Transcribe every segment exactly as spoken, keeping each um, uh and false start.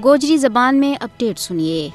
گوجری زبان میں اپڈیٹ سنیے۔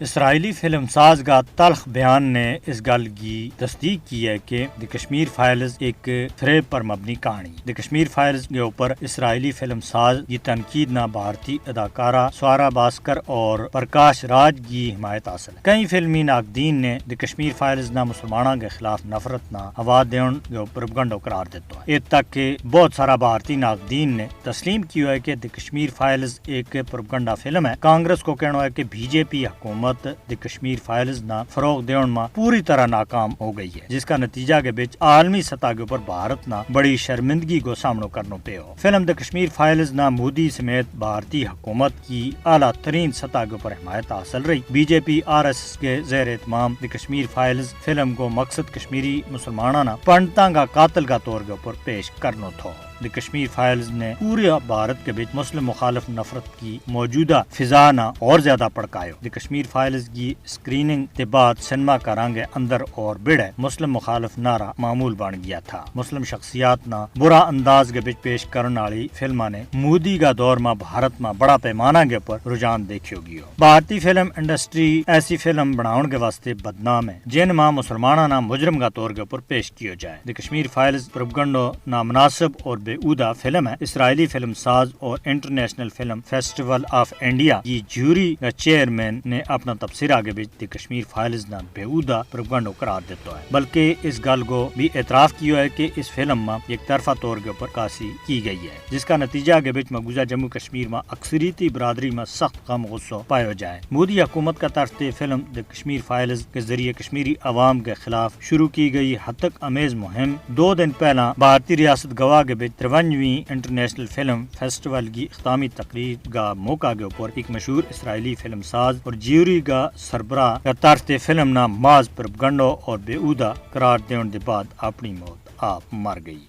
اسرائیلی فلم ساز کا تلخ بیان نے اس گل کی تصدیق کی ہے کہ دی کشمیر فائلز ایک فریب پر مبنی کہانی۔ دی کشمیر فائلز کے اوپر اسرائیلی فلم ساز کی تنقید نا بھارتی اداکارہ سوارا باسکر اور پرکاش راج کی حمایت حاصل ہے۔ کئی فلمی ناقدین نے دی کشمیر فائلز نا مسلماناں کے خلاف نفرت نا ہوا دیون کے اوپر گنڈو قرار دیتا ہے، ات تک کہ بہت سارا بھارتی ناقدین نے تسلیم کیو ہے کہ دی کشمیر فائلز ایک پروپیگنڈا فلم ہے۔ کانگریس کو کہنو ہے کہ بی جے پی حکومت دی کشمیر فائلز نا فروغ دیون ما پوری طرح ناکام ہو گئی ہے، جس کا نتیجہ کے بچ عالمی سطح کے اوپر بھارت نا بڑی شرمندگی کو سامنو کرنو پے ہو۔ فلم دی کشمیر فائلز نا مودی سمیت بھارتی حکومت کی اعلیٰ ترین سطح کے اوپر حمایت حاصل رہی۔ بی جے پی آر ایس ایس کے زیر اہتمام دی کشمیر فائلز فلم کو مقصد کشمیری مسلماناں نا پنڈتاں کا قاتل کا طور کے اوپر پیش کرنو تھو۔ دی کشمیر فائلز نے پورے بھارت کے بچ مسلم مخالف نفرت کی موجودہ فضا نا اور زیادہ پڑکایو۔ دی کشمیر فائلز کی اسکریننگ تے بعد سنیما کا رنگ اندر اور بڑھ ہے مسلم مخالف نعرہ معمول بن گیا تھا۔ مسلم شخصیات نا برا انداز کے بچ پیش کرن والی فلماں نے مودی کا دور ما بھارت ما بڑا پیمانا کے اوپر رجحان دیکھیو گیو۔ بھارتی فلم انڈسٹری ایسی فلم بناؤن کے واسطے بدنام ہے جن ما مسلماناں نا مجرم کا طور کے اوپر پیش کیو جائے۔ دی کشمیر فائلز پروپیگنڈو نامناسب اور بے عہدہ فلم ہے۔ اسرائیلی فلم ساز اور انٹرنیشنل فلم فیسٹیول آف انڈیا کی جیوری کا چیئرمین نے اپنا تبصرہ کے بچ دی کشمیر فائلز نا بے عہدہ پروپیگنڈو قرار دیتا ہے، بلکہ اس گل کو بھی اعتراف کیو ہے کہ اس فلم ما یک طرفہ طور کے اوپر عکاسی کی گئی ہے، جس کا نتیجہ کے بچ مقبوضہ جموں کشمیر ما اکثریتی برادری ما سخت غم غصو پایو جائے۔ مودی حکومت کا طرف تے فلم دی کشمیر فائلز کے ذریعے کشمیری عوام کے خلاف شروع کی گئی ہتک آمیز مہم دو دن پہلاں بھارتی ریاست گوا کے بچ ترونجویں انٹرنیشنل فلم فیسٹیول کی اختتامی تقریب کا موقع کے اوپر ایک مشہور اسرائیلی فلم ساز اور جیوری کا سربراہ کا طرف تے فلم نا ماز پروپیگنڈو اور بے عہدہ قرار دیون دے بعد اپنی موت آپ مر گئی۔